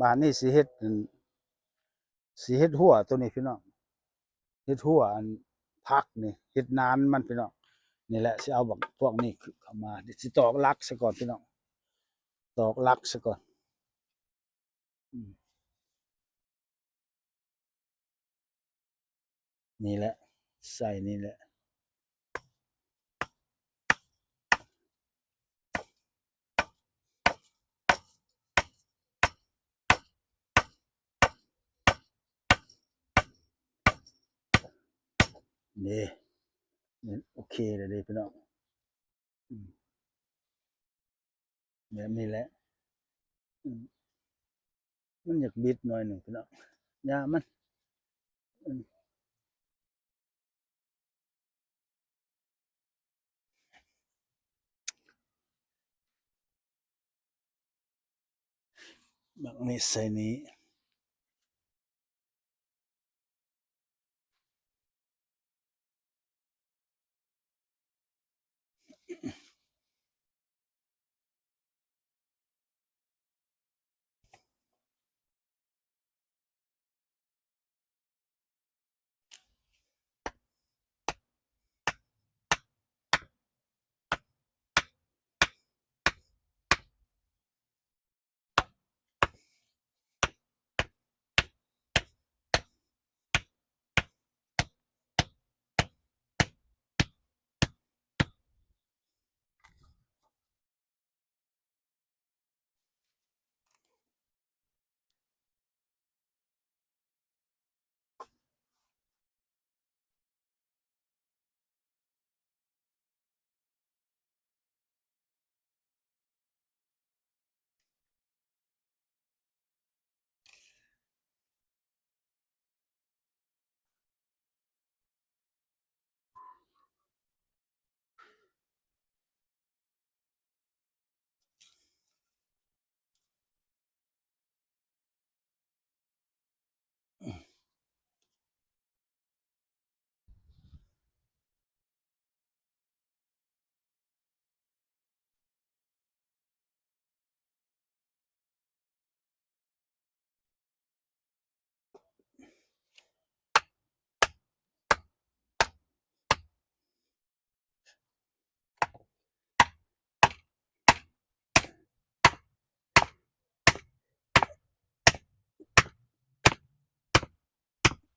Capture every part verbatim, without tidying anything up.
บาดนี้สิเฮ็ดอัน สิเฮ็ดฮั้วตัวนี้พี่น้อง เฮ็ดฮั้วอันผักนี่ เฮ็ดนานมันพี่น้อง นี่แหละสิเอาบักพวกนี้เข้ามา สิตอกหลักซะก่อนพี่น้อง ตอกหลักซะก่อน อืม นี่แหละ ใส่นี่แหละ นี่ นี่โอเคเลยเด้พี่น้อง อืม แบบนี้แหละ อืม มันอยากบิดหน่อยหนึ่งพี่น้อง อย่ามัน อืม บักนี้ใส่นี้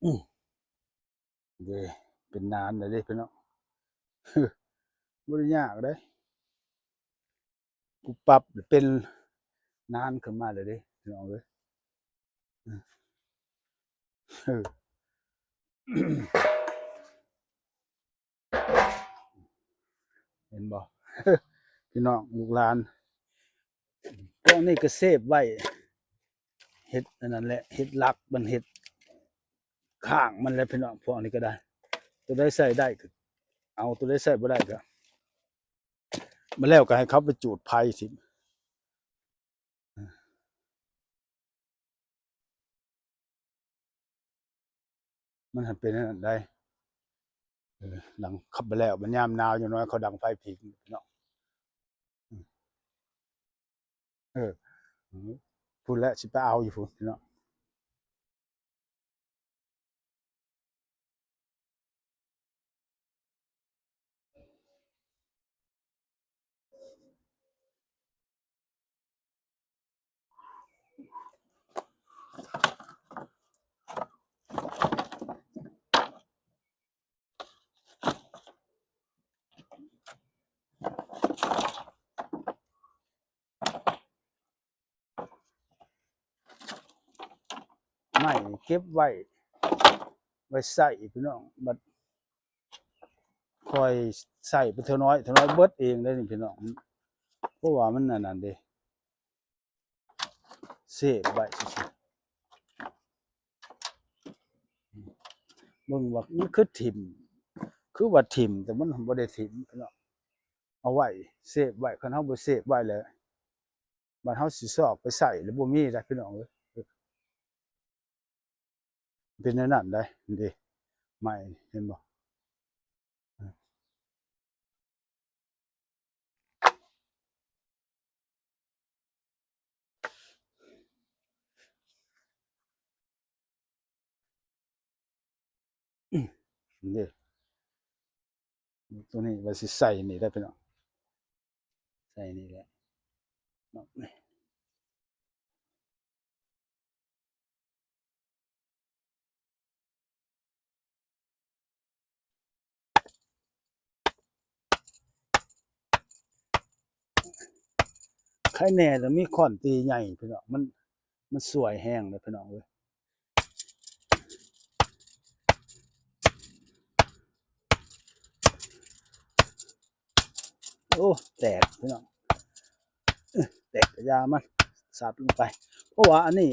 อืม เด้ เป็นนานแล้วเด้พี่น้อง บ่ได้ยากเด้ ปุ๊บปั๊บ เป็นนานขึ้นมาเลยเด้พี่น้องเอ้ย เออ เห็นบ่ พี่น้องลูกหลาน พวกนี้ก็เซฟไว้ เฮ็ดอันนั้นแหละ เฮ็ดหลักมัน เฮ็ดข้างมันแหละพี่น้อง พวกนี้ก็ได้ ตัวใดใส่ได้ก็เอา ตัวใดใส่บ่ได้ก็ มาแล้วก็ให้เขาไปจูดไฟสิ มันหันเป็นอันนั้นได้ เออ หลังขับไปแล้ว มันยามหนาวอย่างน้อยเขาดังไฟผิงเนาะ อืม เออ อืม พูดแล้วสิไปเอาอยู่พู้นเนาะ ไม้เก็บไว้ ไว้ใส่พี่น้อง บัดค่อยใส่ไปเทื่อน้อยเทื่อน้อย เบิดเองได้นี่พี่น้อง เพราะว่ามันอันนั้นเด้ เซฟไว้ซื่อๆ เบิ่งว่ามันคือถิ่ม คือว่าถิ่ม แต่มันบ่ได้ถิ่มพี่น้อง เอาไว้ เซฟไว้ คันเฮาบ่เซฟไว้แล้ว บัดเฮาสิซอกไปใส่แล้วบ่มีได้พี่น้องเอ้ย เป็นแนวนั้นได้ นี่ ไม้ เห็นบ่ เออ เ นี่ ตัวนี้ว่าสิใส่นี่ได้พี่น้อง ใส่นี่แหละเนาะ ใครแน่จะมีค้อนตีใหญ่พี่น้อง มัน มันสวยแฮงเลยพี่น้องเอ้ย โอ้ แตกพี่น้อง เอ้อ แตกกะยามัน สับลงไป เพราะว่าอันนี้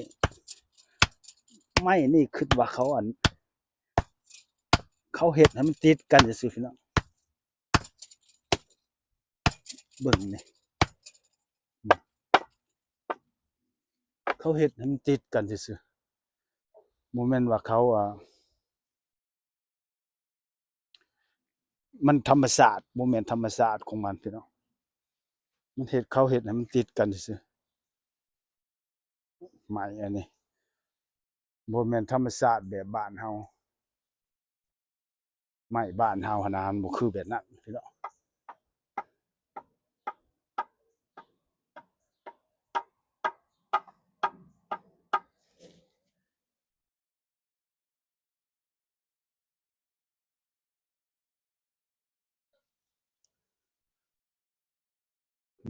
ไม้นี่คิดว่าเขาอัน เขาเฮ็ดให้มันติดกันซื่อๆพี่น้อง เบิ่งนี่ เขาเฮ็ดให้มันติดกันซื่อๆ บ่แม่นว่าเขา อ่า มันธรรมชาติ บ่แม่นธรรมชาติของมันพี่น้อง มันเฮ็ด เขาเฮ็ดให้มันติดกันซื่อๆ ไม้อันนี้ บ่แม่นธรรมชาติแบบบ้านเฮา ไม้บ้านเฮาหั้นนะ มันบ่คือแบบนั้นพี่น้อง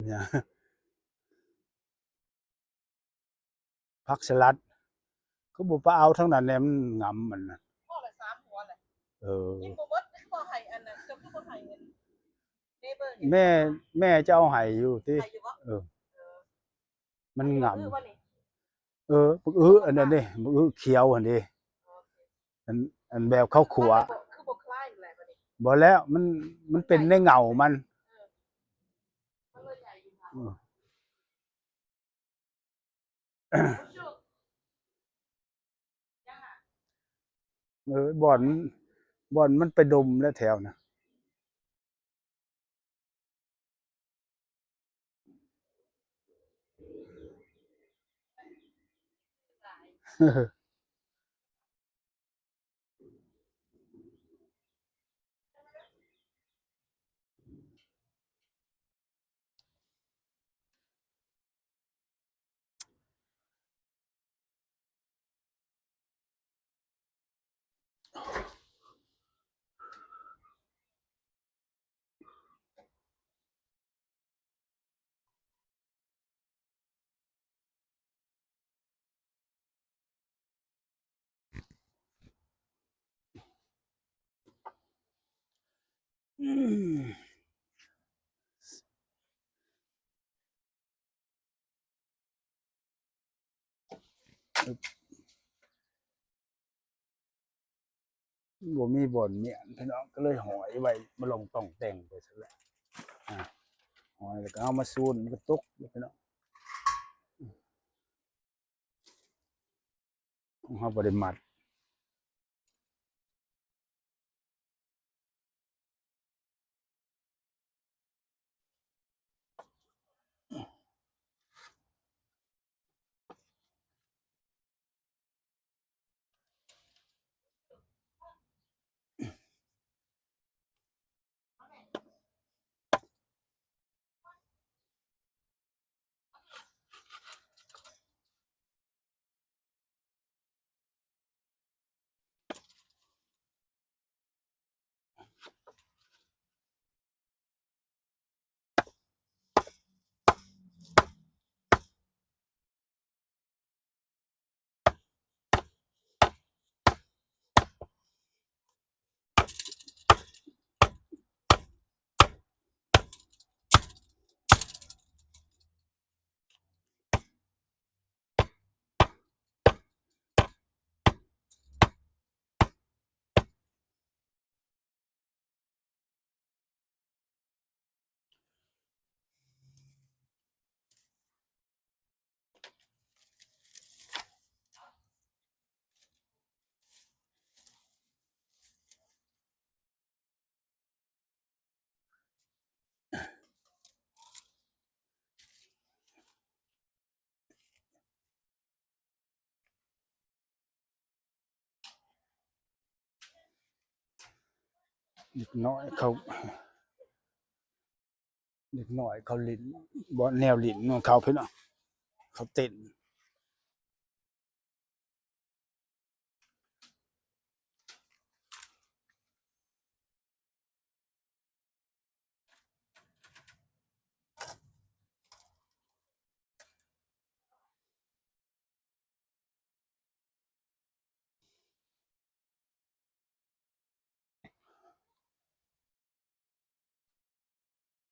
เนี่ย ผักสลัด คือบ่ไปเอาทางนั้นแหน่ มันงำมันน่ะ พอละสามหัวแหละ เออ กินบ่เบิด บ่ให้อันนั้น เจ้าคือบ่ให้เงิน เนเบอร์เนี่ย แม่ แม่จะเอาให้อยู่ติ ให้อยู่บ่ เออ เออ มันงำ เออ ว่านี่ เออ บักอื้ออันนั้นเด้ บักอื้อเขียวอันนี้ โอเค อัน อันแบบข้าวขั่ว คือบ่คล้ายอยู่แล้วบัดนี้ บ่แล้ว มัน มันเป็นในเงามัน เออ มันเลยใหญ่อยู่ค่ะ เออ เออ บ่อน บ่อนมันไปดมแล้วแถวนะ อืม บ่มีบ่อนเมียนพี่น้อง ก็เลยห้อยไว้ มาลงต่องแต่งไปซะแล้ว อ่า ห้อยแล้วก็เอามาซูน มันก็ตกเลยพี่น้อง เฮาบ่ได้มัด เด็กน้อยเขา เด็กน้อยเขาหลิ้น บ่แนวหลิ้นของเขาพี่น้อง เขาเต้น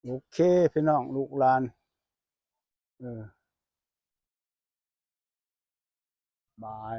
โอเค พี่น้อง ลูกหลาน เออ บาย